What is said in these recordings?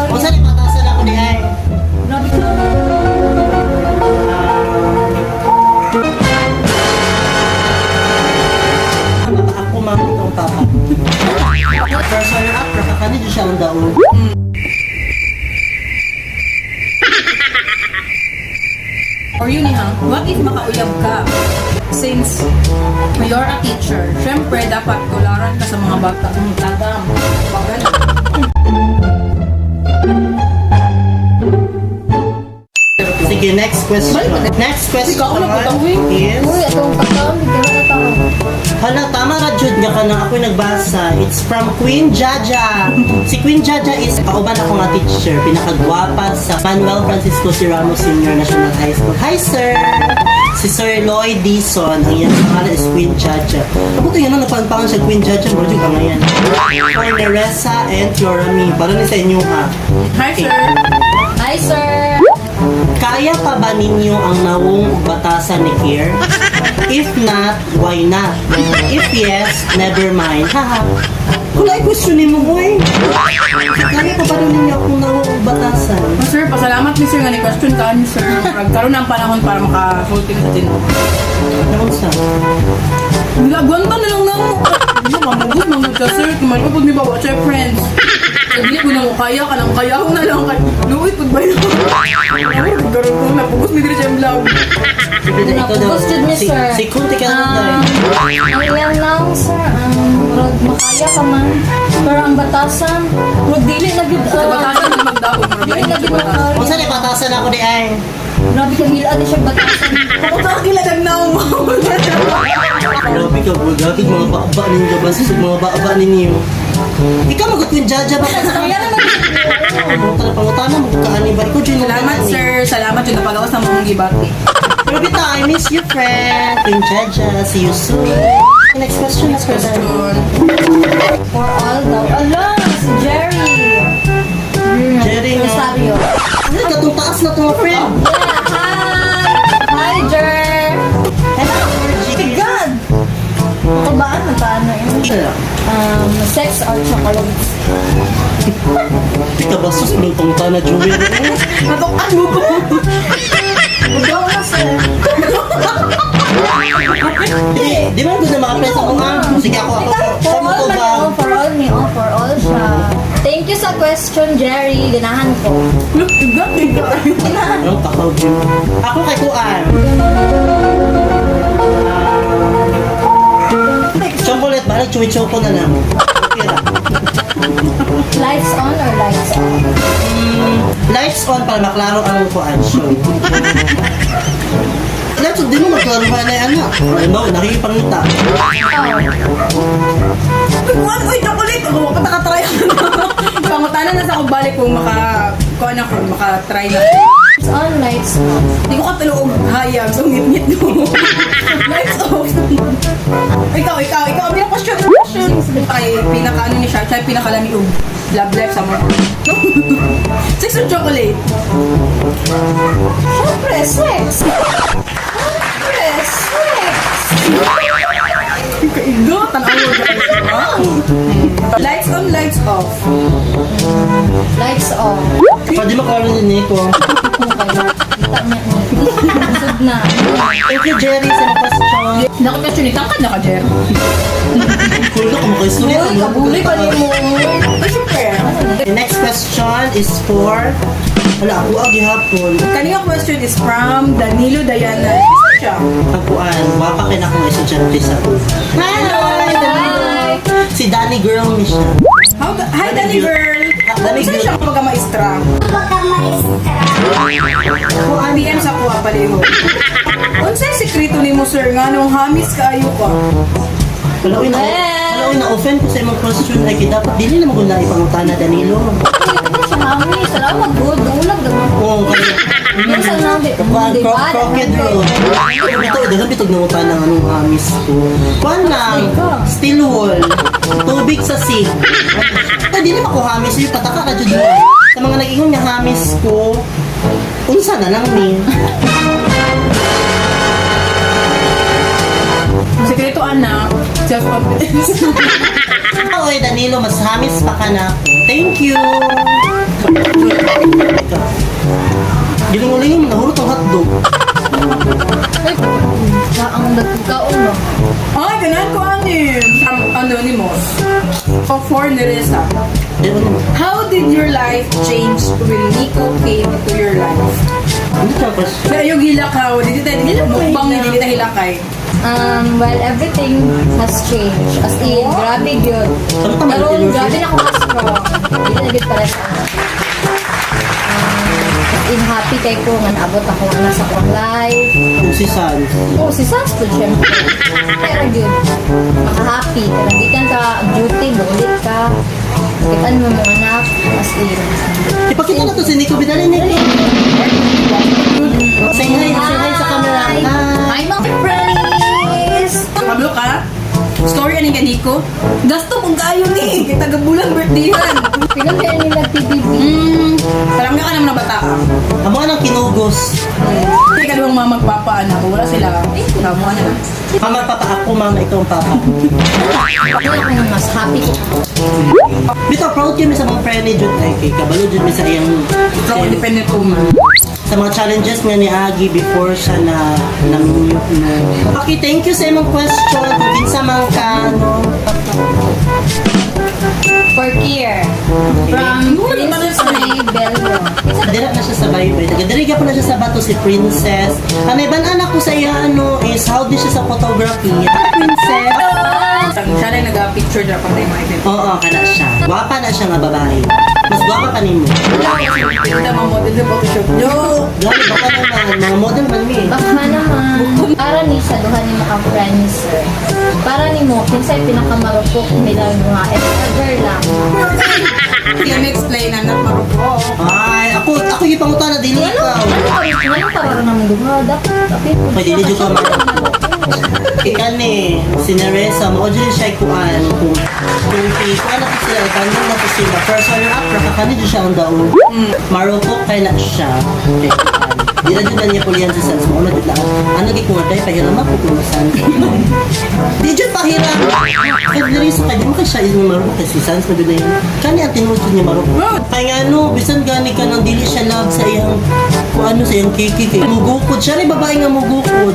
Unsa ni batasan ako ni ay? Grabe ka. Baka ako ma'am itong papa. First runner up, rakakani dyan siya ang daon. Or yun ha, what if makauyab ka? Since you're a teacher, syempre dapat tularan ka sa mga bata. Tagam. Pag ganun. Sige, next question. Next question Ikaw na putang, uy. is... Uy, atong pagkaon, di ka na tao. Hala, tama ra jud nga kanang ako'y nagbasa. It's from Queen Jaja. Si Queen Jaja is kauban ako nga teacher, pinakagwapa sa Manuel Francisco C. Ramos Senior National High School. Hi, sir! Si Sir Lloyd Dizon, ang iyang pangalan is Queen Jaja. Kabuto yun, no, napanpangan siya Queen Jaja, mura jud ka ngayon. For Neresa and Flora Mi, para ni sa inyo ha. Hi, sir. Hi, sir. Kaya pa ba ninyo ang nawong ug batasan ni Kier? If not, why not? If yes, never mind. Haha. Kung ay question ni mo, boy. Kaya pa ba ninyo akong nawong ug batasan? Oh, sir, pasalamat ni sir nga ni question ka ni sir. Murag karon ang panahon para makasulti sa tinuod. Naman sa? Nagagwanta na lang namo. Ano, mamugod, mamugod ka, sir. Kumalo pag may bawa siya, friends. Sabi ko na mo, kaya ka lang, kaya ko na lang. Kaya, luwit, pag bayo. Karoon ko, napugos, may diri siya yung vlog. Ikaw daw. Gusto ni Si, sir. si Kunti ka naman daw. Ang iyang naong, sir, ang murag makaya ka man. Pero ang batasan, murag dili na gid. Sa batasan na magdaog. Murag Dili na sa gid batasan. makaya. Kung saan batasan ako di ay? Grabe ka gila di siya batasan. Ako ka kiladag na mo. Grabe ka, boy. Grabe mga baba ninyo. Basta sa mga baba ninyo. Ikaw magot Queen Jaja ba? Kaya naman Pangutana, pangutana, magkaani ba? Ikaw dyan Salamat, sir. Salamat yung napagawas na mong gibati. Pero bita, I miss you, friend. Queen Jaja, see you soon. Next question, next question. Question. For all daw. Ala, si Jerry. Jerry nga. Rosario. Ano, katong taas na to, friend. Yeah, hi! Hi, Jer! Hello, Georgie. God! Kabaan na paano yun? Ano? Sex or chocolates? Ika ba, sus, walang pangutana, Joey. Natukan mo ko. Magawa na, sir. Di, di ba good na mga friends ako, ah? Sige, ako, ako. For Ako all to man, ba? oh, for all ni, oh, for all siya. Thank you sa question, Jerry. Ganahan ko. Look, grabe ka. Anong takaw, Jim? Ako kay Kuan. Chocolate, balik chewy choco na lang. Okay ra. Lights on or lights off? Lights on para maklaro ang kuan show. Lights on, di mo maklaro pa na yung anak. Halimbawa, nakikipangita. Oh. Uy, kuwan, uy, chocolate! Ako, pa nakatry ako. Pangutana na sa akong balik kung maka, kuwan ako, maka-try na. Lights on, lights off. Di ko katulog hayag, so ngit-ngit ko. Lights off. Ikaw, ikaw, ikaw, ang question question. Ay, pinaka ano ni siya, siya yung pinakalami og love life sa mga. Sex or chocolate? Siyempre, sex! Siyempre, sex! Kaigo, tanawa ba? Lights on, lights off. Lights off. Pwede maklaro ni Nico. Okay. Kita niya. Busog na. Thank you, Jerry, sa mga question. Naku, question ni tangkad na ka, Jer. Cool ka, kumakaisulit. Uy, kabuli pa ni mo. Ay, syempre. The next question is for... Wala, ako agi hapon. Kaninga question is from Danilo Diana. Isa siya. Pagkuan, wapa kay na akong estudyante sa Hi! Hi! Si Danny Girl ni siya. Hi, Danny girl. Danny Isa girl. siya pagka-maestra. Kuan, PM sa kuha paliho. Unsay sekreto nimo sir nga nung hamis kaayo ka? wala uy na wala uy na offend ko sa imong question ay kay dapat dili na magunda ipangutana Danilo. Hindi siya, mami. Salamat, good. Ulag, gano'n. Oo, kay Minsan na, di Kuan di ba? crooked road. Ito daghan bitog na utana ng anong hamis ko. Kuan lang, steel wool, tubig sa sink. Ito dili man ko hamis yung pataka ka jud mo. Sa mga nag-ingon nga hamis ko, unsa na lang ni. Ang sekreto ana, self-confidence. Oy Danilo, mas hamis pa ka na. Thank you. Gilingulingon mo, nahurot ang hotdog. Ay, na ang nagkaon no. Ay, ganan ko ani. From Anonymous. O for Nerissa. Di ba naman? How did your life change when Nico came into your life? Hindi ka question. Pero yung hilakaw, dito tayo, mukbang ni dito tayo hilakay. Well, everything has changed. As in, grabe yun. Tama, Karon, Taylor grabe Swift. na ako mas strong. Hindi na naging para sa as in, happy kay ko nga naabot ako na sa akong life. Kung si Sans. Oh, si Sans po, syempre. Pero yun, maka-happy. Kanang gikan ka duty, bulit ka. Kitaan mo mga anak. As in. Ipakita na to si Nico. Bidali, Nico. Say hi sa camera. Hi. Hi, mga friends! Pablo ka? Story ani ka Nico? Gasto mong kayo ni. Kay taga bulan birthdayhan. Pinag-kaya nila PBB. Salam ka naman na bata ka. Amo ka ng kinugos. Kaya kalawang mga magpapaan ako. Wala sila. Tama na. Mama, papa ako, mama, ikaw ang papa. Ako ang mas happy ko. Bitaw, proud kami sa mga friend ni Jude. Ay, kay Kabalo Jude, mi sa iyang Strong independent woman. Sa mga challenges nga ni Agi before siya na na-mute no. Okay, thank you sa imong question. Kung kinsa man ka, no? For Kier. From Princess May Bello. Dira na siya sa baybay. Taga diri pa na siya sa bato si Princess. Ang naiban-an ako sa iya ano is how di siya sa photography. Hi, Princess. Siya na yung nag-picture drop ang tayo mga event. Oo, kana siya. Gwapa na siya nga babae. Mas gwapa pa nimo. Kita mga model sa Photoshop. Yo! Grabe, baka naman. Mga model man mi. Baka naman. Para ni sa duha ni mga friends, sir. Para ni mo, kinsay pinakamarupok nila mga if ever lang. Let me explain na not marupok. Ay, ako yung pangutana dili Ano? ikaw. Ano ano para naman duha? Dapat, dapat. Pwede dili jud ka marupok. Kani, si Neresa, mao jud siya kuan kung kay kuan na to sila, tanong na to sila. First runner up, rakakani jud siya ang daog. Marupok kay na siya. Kay kuan. Di na jud na niya pulihan si Sans, mao na jud lang. Ano gi kung day pahiram ako kung Sans. Di jud pahiram. Kay Neresa kay di mo kay siya is marupok kay si Sans na jud na yun. Kani ang tinuod jud niya marupok. Kay nga ano, bisan gani ka nang dili siya love sa iyang kung ano sa iyang kiki kay mugukod siya rin babae nga mugukod.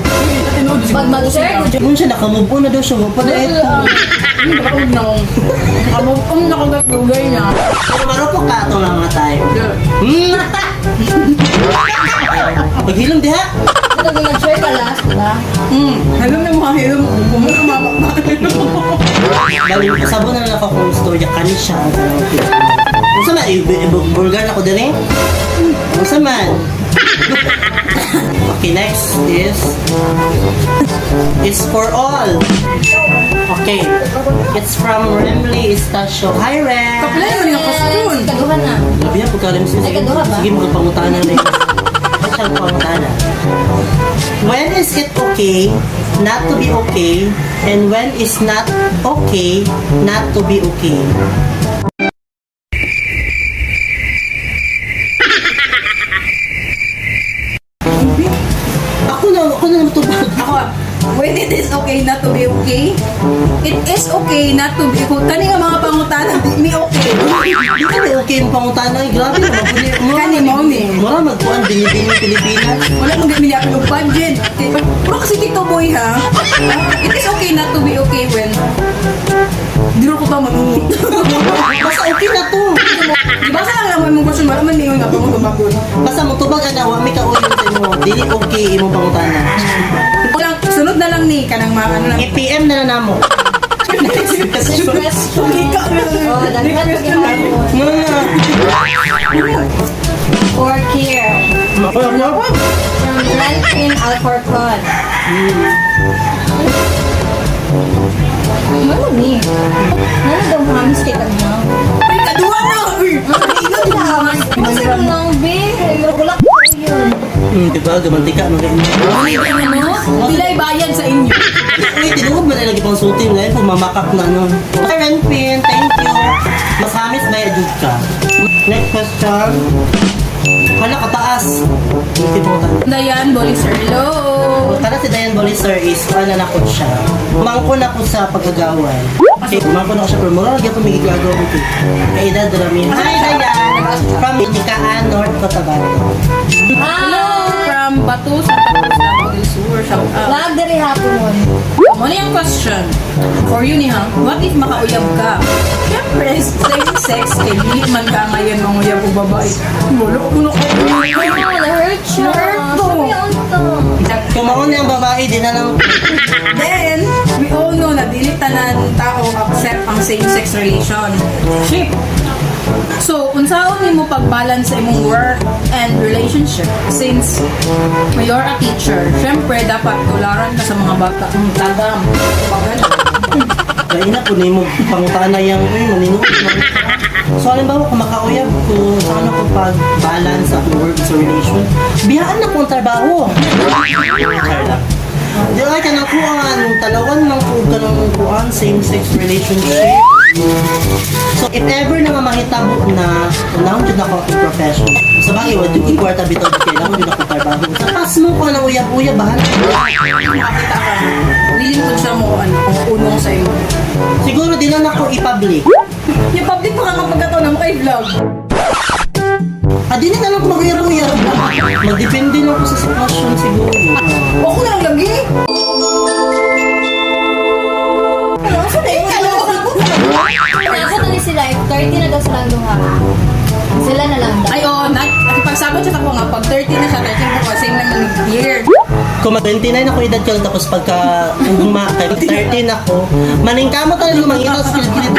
Pag mag-share, Kung siya nakamove on na daw siya, pa na ito. Nakamove on na kung gagawin niya. Pero marupok ka itong mga tayo. Paghilom diha. Ito mag-share ka last, diba? Alam na mga hilom. Kung mo kumabak. Bali, sabo na lang ako kung storya kani siya ang kanang Unsa man, vulgar na ko diri? Unsa man? Okay, next is it's for all. Okay. It's from Remley Estacio. Hi, Rem! Kaplay mo niya question. Kaduha na. Grabe yan, pagka-rem siya. Ay, kaduha ba? Sige, magpangutana na yun. Ay, siya pangutana. When is it okay not to be okay? And when is not okay not to be okay? Ako na naman tubag. Ako, when it is okay not to be okay, it is okay not to be okay. Kani nga mga pangutana, di mi okay. Di ka na okay yung pangutana. Ay, grabe naman. Kani mo ni. Mura magkuhan, bini-bini Pilipinas. Wala mong ganyan yung budget. Pero kasi Tito Boy ha, it is okay not to be okay when Diro ko pa manunod. Basta okay na to. Di ba sa lang naman mong question, wala man ningon nga pa mong tumabot. Basta mo tubag ana, wa may kauyon sa imo. Dili okay imong pangutana. Lang, sunod na lang ni kanang mga ano lang. I-PM na lang namo. Next question. Oh, daghan pa gihapon. Mga For Kier. From Rankin Alcorcon. Ano ni? Ano daw hamis kay tagnaw? Ay, kaduwa na! Uy! Ano sa nang be? Wala ko yun. Di ba? Gamantika man kayo. Ano? Pilay bayad sa inyo. Uy, tinuod man na lagi pang sulti ngayon pag mamakak na ano. Hi, Renpin. Thank you. Mas hamis na jud ka. Next question. Hala, kataas. Hindi po tayo. Dayan, Bolis Hello! Tara si Diane Bolister is ano na ko siya. Mangko na ko sa pag-agawan. Okay, mangko na ko siya pero mura lagi ako may gagawa ko. Kay edad rami. Hi Diane! From Tikaan, North Cotabato. Hi! From Batu, Santa Cruz, Davao del Sur. Shout out. Lag diri hapon. Mo na yung question. For you ni ha, what if makauyab ka? Siyempre, same sex kay dili man ka ngayon manguyab og babae. Mulo kuno ko. Oh, na-hurt siya. Na-hurt to. Sabi ang to. Kung mauna ang babae, di na lang. Then, we all know na dili tanan tao accept ang same-sex relationship. So, unsaon nimo pag-balance sa imong work and relationship since you're a teacher? Syempre, dapat tularan ka sa mga bata. Tagam. Pag- Kaya na po nimo pangutana yang uy maninuod man ka. So halimbawa kung makauyab ko sa ano ko pag-balance sa work sa relation, biyaan na po ang trabaho. Char lang. Di ay kanang kuan, talawan lang po kanang kuan same-sex relationship. So if ever na nga mahitabo na unahon jud nako akong profession. Sa bagay wa jud kwarta bitaw kailangan jud ako trabaho. Sa pas mo ko nang uyab-uyab bahala. Makakita ka, willing ko siya mo, ano, unong sa imo. Siguro di na nako i-public. Yung public pa ka kapag na mo kay vlog. Ah, di na lang mag-uyab-uyab. Magdepende lang ko sa sitwasyon siguro. Ako na lang lagi. Ano, sa tingin ka? Ako to ni sila, if 30 na daw silang duha. Sila na lang daw. Ay, oo, pagsabot siya ako nga, pag 30 na siya, 30 ko, same lang yung year. Kung mag 29 ako edad ko lang, tapos pagka ugma, kay 13 ako, maningkamo talaga mangita sa kilit.